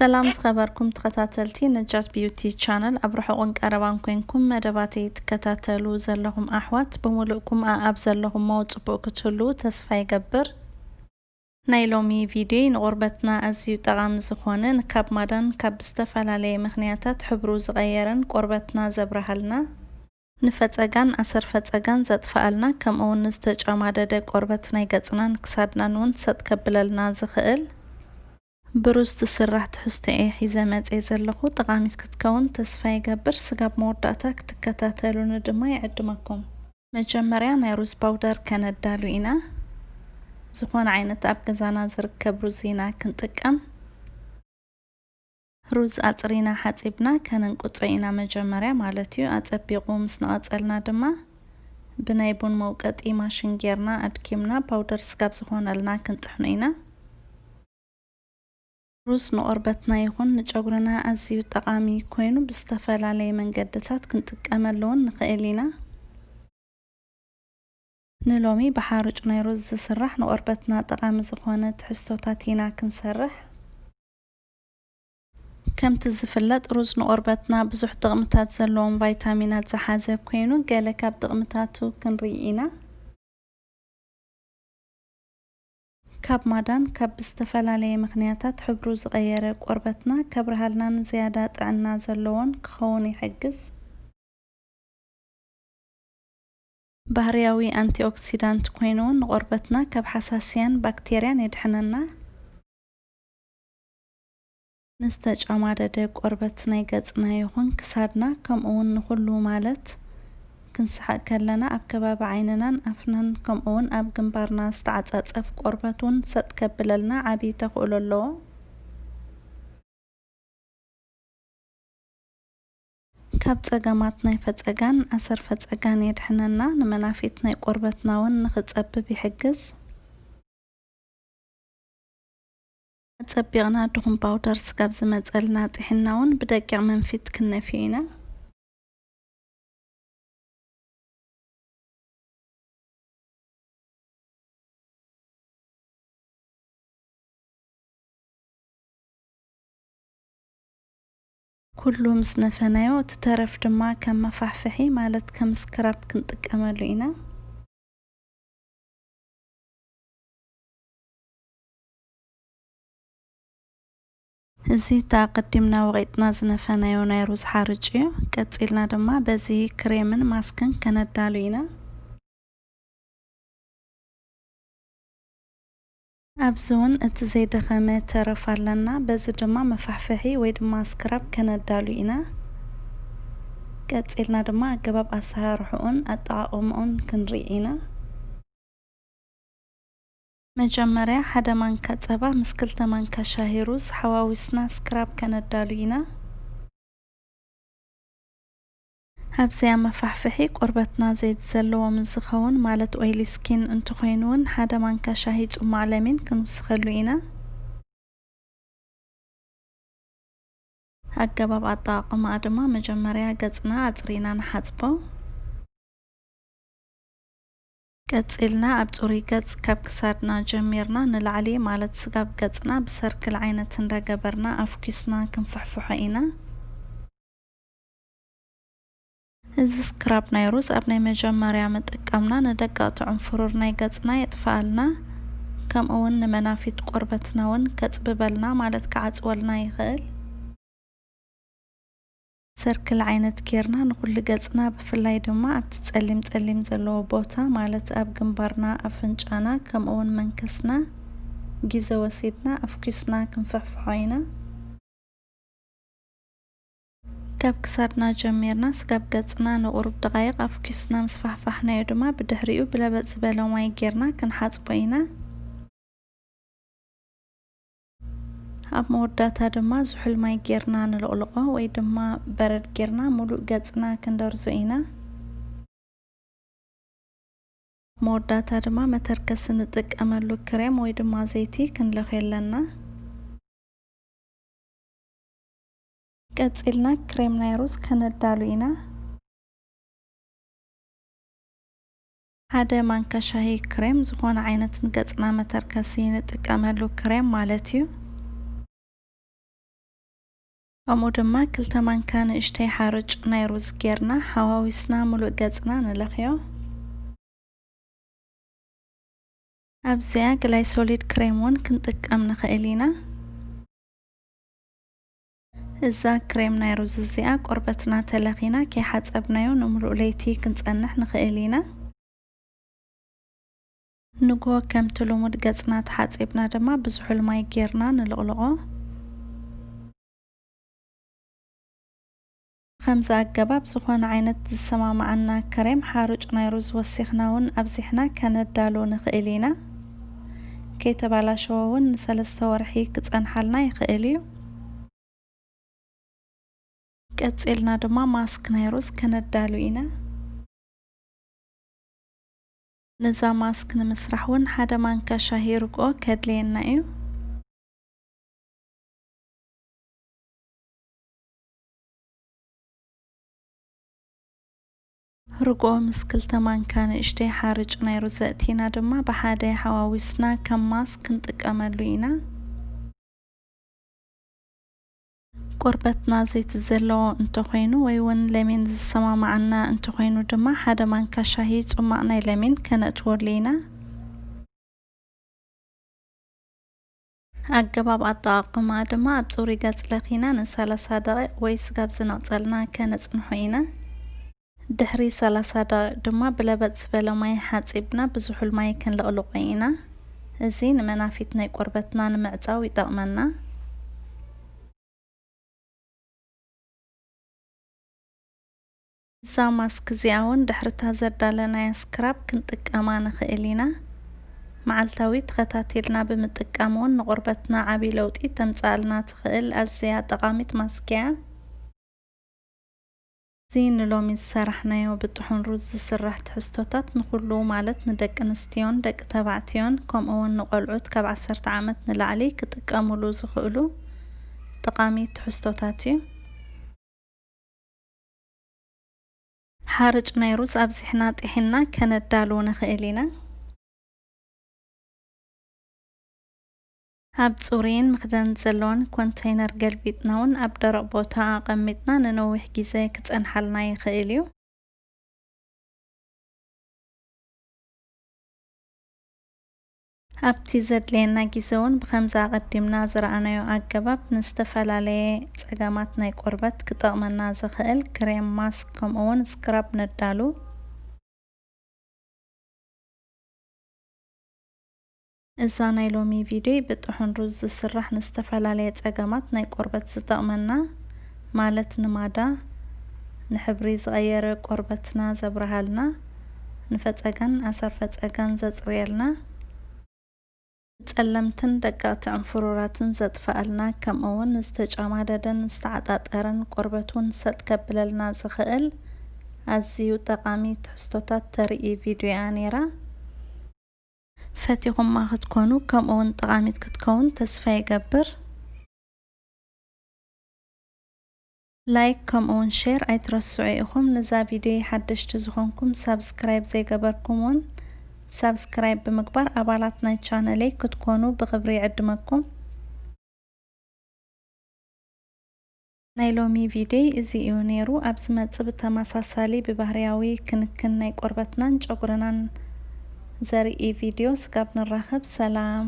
ሰላም ዝኸበርኩም ተኸታተልቲ ነጃት ቢዩቲ ቻነል፣ ኣብ ርሑቕን ቀረባን ኮንኩም መደባተይ ትከታተሉ ዘለኹም ኣሕዋት፣ ብምሉእኩም ኣኣብ ዘለኹሞ ጽቡቕ ክትህልዉ ተስፋ ይገብር። ናይ ሎሚ ቪድዮይ ንቆርበትና ኣዝዩ ጠቓሚ ዝኾነ፣ ንካብ ማዳን ካብ ዝተፈላለየ ምኽንያታት ሕብሩ ዝቐየረን ቆርበትና ዘብርሃልና፣ ንፈጸጋን ኣሰር ፈጸጋን ዘጥፍኣልና፣ ከምኡ እውን ንዝተጨማደደ ቆርበት ናይ ገጽናን ክሳድናን እውን ሰጥ ከብለልና ዝኽእል ብሩዝ ትስራሕ ትሕዝቶ እየ ሒዘ መጽየ ዘለኹ። ጠቓሚት ክትከውን ተስፋ ይገብር። ስጋብ መወዳእታ ክትከታተሉኒ ድማ ይዕድመኩም። መጀመርያ ናይ ሩዝ ፓውደር ከነዳሉ ኢና። ዝኾነ ዓይነት ኣብ ገዛና ዝርከብ ሩዝ ኢና ክንጥቀም። ሩዝ ኣጽሪና ሓጺብና ከነንቅጾ ኢና መጀመርያ ማለት እዩ። ኣጸቢቑ ምስ ነቐጸልና ድማ ብናይ ቡን መውቀጢ ማሽን ጌርና ኣድኪምና ፓውደር ስጋብ ዝኾነልና ክንጥሕኖ ኢና። ሩዝ ንቆርበትና ይኹን ንጨጉርና ኣዝዩ ጠቓሚ ኮይኑ ብዝተፈላለየ መንገድታት ክንጥቀመሉ እውን ንኽእል ኢና። ንሎሚ ብሓሩጭ ናይ ሩዝ ዝስራሕ ንቆርበትና ጠቓሚ ዝኾነ ትሕዝቶታት ኢና ክንሰርሕ። ከምቲ ዝፍለጥ ሩዝ ንቆርበትና ብዙሕ ጥቕምታት ዘለዎም ቫይታሚናት ዝሓዘ ኮይኑ ገለ ካብ ጥቕምታቱ ክንርኢ ኢና። ካብ ማዳን ካብ ብዝተፈላለየ ምኽንያታት ሕብሩ ዝቐየረ ቆርበትና ከብርሃልናን ዝያዳ ጥዕና ዘለዎን ክኸውን ይሕግዝ። ባህርያዊ ኣንቲኦክሲዳንት ኮይኑ እውን ንቆርበትና ካብ ሓሳስያን ባክቴርያን የድሕነና። ንዝተጨማደደ ቆርበት ናይ ገጽና ይኹን ክሳድና፣ ከምኡ እውን ንኹሉ ማለት ክንስሕቕ ከለና ኣብ ከባቢ ዓይንናን ኣፍናን ከምኡ እውን ኣብ ግንባርና ዝተዓጻጸፍ ቆርበት እውን ሰጥ ከብለልና ዓቢ ተኽእሎ ኣለዎ። ካብ ጸገማት ናይ ፈጸጋን ኣሰር ፈጸጋን የድሕነና፣ ንመናፊት ናይ ቆርበትና እውን ንኽጸብብ ይሕግዝ። ኣጸቢቕና ድኹም ፓውደር ስጋብ ዝመጸልና ጥሒና እውን ብደቂቕ መንፊት ክንነፍዮ ኢና። ኩሉ ምስ ነፈናዮ፣ እቲ ተረፍ ድማ ከም መፋሕፍሒ ማለት ከም ስክራብ ክንጥቀመሉ ኢና። እዚ እቲ ኣቐዲምና ወቒጥና ዝነፈናዮ ናይ ሩዝ ሓርጭ እዩ። ቀጺልና ድማ በዚ ክሬምን ማስክን ከነዳሉ ኢና። ኣብዚ እውን እቲ ዘይደኸመ ተረፍ ኣለና። በዚ ድማ መፋሕፍሒ ወይ ድማ ስክራብ ከነዳሉ ኢና። ቀጺልና ድማ ኣገባብ ኣሰራርሕኡን ኣጠቓቕምኡን ክንርኢ ኢና። መጀመርያ ሓደ ማንካ ጸባ ምስ ክልተ ማንካ ሻሂ ሩዝ ሓዋዊስና ስክራብ ከነዳሉ ኢና። ኣብዚኣ መፋሕፍሒ ቆርበትና ዘይቲ ዘለዎ ምስ ዝኸውን፣ ማለት ኦይሊ ስኪን እንተኾይኑ እውን ሓደ ማንካ ሻሂ ጽሟዕ ለሚን ክንውስኸሉ ኢና። ኣገባብ ኣጠቓቕማኣ ድማ መጀመርያ ገጽና ኣጽሪና ንሓጽቦ። ቀጺልና ኣብ ጽሩይ ገጽ ካብ ክሳድና ጀሚርና ንላዕሊ ማለት ስጋብ ገጽና ብሰርክል ዓይነት እንዳገበርና ኣፍኲስና ክንፍሕፍሖ ኢና። እዚ ስክራብ ናይ ሩዝ ኣብ ናይ መጀመርያ ምጥቃምና ንደቀቕቲ ዕንፍሩር ናይ ገጽና የጥፍኣልና፣ ከምኡ እውን ንመናፊት ቆርበትና እውን ከጽብበልና ማለት ክዓጽወልና ይኽእል። ሰርክል ዓይነት ጌርና ንኹሉ ገጽና፣ ብፍላይ ድማ ኣብቲ ጸሊም ጸሊም ዘለዎ ቦታ ማለት ኣብ ግንባርና፣ ኣፍንጫና፣ ከምኡ እውን መንከስና ግዜ ወሲድና ኣፍኲስና ክንፍሕፍሖ ኢና። ካብ ክሳድና ጀሚርና ስጋብ ገጽና ንቑሩብ ደቓይቕ ኣፍኲስና ምስ ፋሕፋሕናዮ ድማ ብድሕሪኡ ብለበጥ ዝበለ ማይ ጌርና ክንሓጽቦ ኢና። ኣብ መወዳእታ ድማ ዝሑል ማይ ጌርና ንልቕልቖ ወይ ድማ በረድ ጌርና ሙሉእ ገጽና ክንደርዞ ኢና። መወዳእታ ድማ መተርከሲ ንጥቀመሉ ክሬም ወይ ድማ ዘይቲ ክንለኽዮ ኣለና። ቀጺልና ክሬም ናይ ሩዝ ከነዳሉ ኢና። ሓደ ማንካ ሻሂ ክሬም፣ ዝኾነ ዓይነት ንገጽና መተርከሲ ንጥቀመሉ ክሬም ማለት እዩ። ከምኡ ድማ ክልተ ማንካ ንእሽተይ ሓርጭ ናይ ሩዝ ጌርና ሓዋዊስና ሙሉእ ገጽና ንለኽዮ። ኣብዚኣ ግላይሶሊድ ክሬም እውን ክንጥቀም ንኽእል ኢና። እዛ ክሬም ናይ ሩዝ እዚኣ ቆርበትና ተለኺና ከይሓጸብናዮ ንምሉእ ለይቲ ክንጸንሕ ንኽእል ኢና። ንግሆ ከምቲ ልሙድ ገጽና ተሓጺብና ድማ ብዝሑል ማይ ጌርና ንልቕልቖ። ከምዚ ኣገባብ ዝኾነ ዓይነት ዝሰማማዓና ክሬም ሓሩጭ ናይ ሩዝ ወሲኽና እውን ኣብዚሕና ከነዳሉ ንኽእል ኢና። ከይተባላሸወ እውን ንሰለስተ ወርሒ ክጸንሓልና ይኽእል እዩ። ቀጺልና ድማ ማስክ ናይ ሩዝ ከነዳሉ ኢና። ነዛ ማስክ ንምስራሕ እውን ሓደ ማንካ ሻሂ ርግኦ ከድልየና እዩ። ርግኦ ምስ ክልተ ማንካ ንእሽተይ ሓርጭ ናይ ሩዝ ኣእቲና ድማ ብሓደ ሓዋዊስና ከም ማስክ ክንጥቀመሉ ኢና። ቆርበትና ዘይቲ ዘለዎ እንተኾይኑ ወይ እውን ለሚን ዝሰማማዓና እንተኾይኑ ድማ ሓደ ማንካ ሻሂ ጽማቕ ናይ ለሚን ከነእትወሉ ኢና። ኣገባብ ኣጠቓቕማ ድማ ኣብ ጽሩይ ገጽ ለኺና ንሰላሳ ደቂቕ ወይ ስጋብ ዝነቕጸልና ከነጽንሖ ኢና። ድሕሪ ሰላሳ ደቂቕ ድማ ብለበጥ ዝበለ ማይ ሓጺብና ብዝሑል ማይ ክንልቕልቖ ኢና። እዚ ንመናፊት ናይ ቆርበትና ንምዕጻው ይጠቕመና። እዛ ማስክ እዚኣ እውን ድሕሪ እታ ዘዳለናያ ስክራብ ክንጥቀማ ንኽእል ኢና። መዓልታዊ ተኸታቲልና ብምጥቃም እውን ንቆርበትና ዓቢ ለውጢ ተምጽኣልና ትኽእል ኣዝያ ጠቓሚት ማስክ እያ። እዚ ንሎሚ ዝሰራሕናዮ ብጥሑን ሩዝ ዝስራሕ ትሕዝቶታት ንኹሉ ማለት ንደቂ ኣንስትዮን ደቂ ተባዕትዮን ከምኡ እውን ንቆልዑት ካብ ዓሰርተ ዓመት ንላዕሊ ክጥቀሙሉ ዝኽእሉ ጠቓሚ ትሕዝቶታት እዩ። ሓርጭ ናይ ሩዝ ኣብዚሕና ጢሒንና ከነዳሉ ንኽእል ኢና። ኣብ ጽሩይን መኽደን ዘለዎን ኮንተይነር ገልቢጥና እውን ኣብ ደረቕ ቦታ ኣቐሚጥና ንነዊሕ ግዜ ክጸንሓልና ይኽእል እዩ። ኣብቲ ዘድልየና ግዜ እውን ብኸምዚ ኣቐዲምና ዝረኣናዮ ኣገባብ ንዝተፈላለየ ጸገማት ናይ ቆርበት ክጠቕመና ዝኽእል ክሬም፣ ማስክ ከምኡ እውን ስክራብ ነዳሉ። እዛ ናይ ሎሚ ቪድዮ ብጥሑን ሩዝ ዝስራሕ ንዝተፈላለየ ጸገማት ናይ ቆርበት ዝጠቕመና ማለት ንማዳ፣ ንሕብሪ ዝቐየረ ቆርበትና ዘብርሃልና፣ ንፈጸጋን ኣሰር ፈጸጋን ዘጽርየልና፣ ጸለምትን ደቀቕቲ ዕንፍሩራትን ዘጥፍኣልና፣ ከምኡ እውን ዝተጨማደደን ዝተዓጣጠረን ቆርበት እውን ሰጥ ከብለልና ዝኽእል ኣዝዩ ጠቓሚ ትሕዝቶታት ተርኢ ቪድዮ እያ ነይራ። ፈቲኹማ ክትኮኑ ከምኡ እውን ጠቓሚት ክትከውን ተስፋ ይገብር። ላይክ ከምኡ እውን ሼር ኣይትረስዑ ኢኹም። ንዛ ቪድዮ ሓደሽቲ ዝኾንኩም ሳብስክራይብ ዘይገበርኩም እውን ሳብስክራይብ ብምግባር ኣባላት ናይ ቻነለይ ክትኮኑ ብኽብሪ ይዕድመኩም። ናይ ሎሚ ቪድዮ እዚ እዩ ነይሩ። ኣብ ዝመጽእ ብተመሳሳሊ ብባህርያዊ ክንክን ናይ ቆርበትናን ጨጉርናን ዘርኢ ቪድዮ ስጋብ ንራኸብ ሰላም።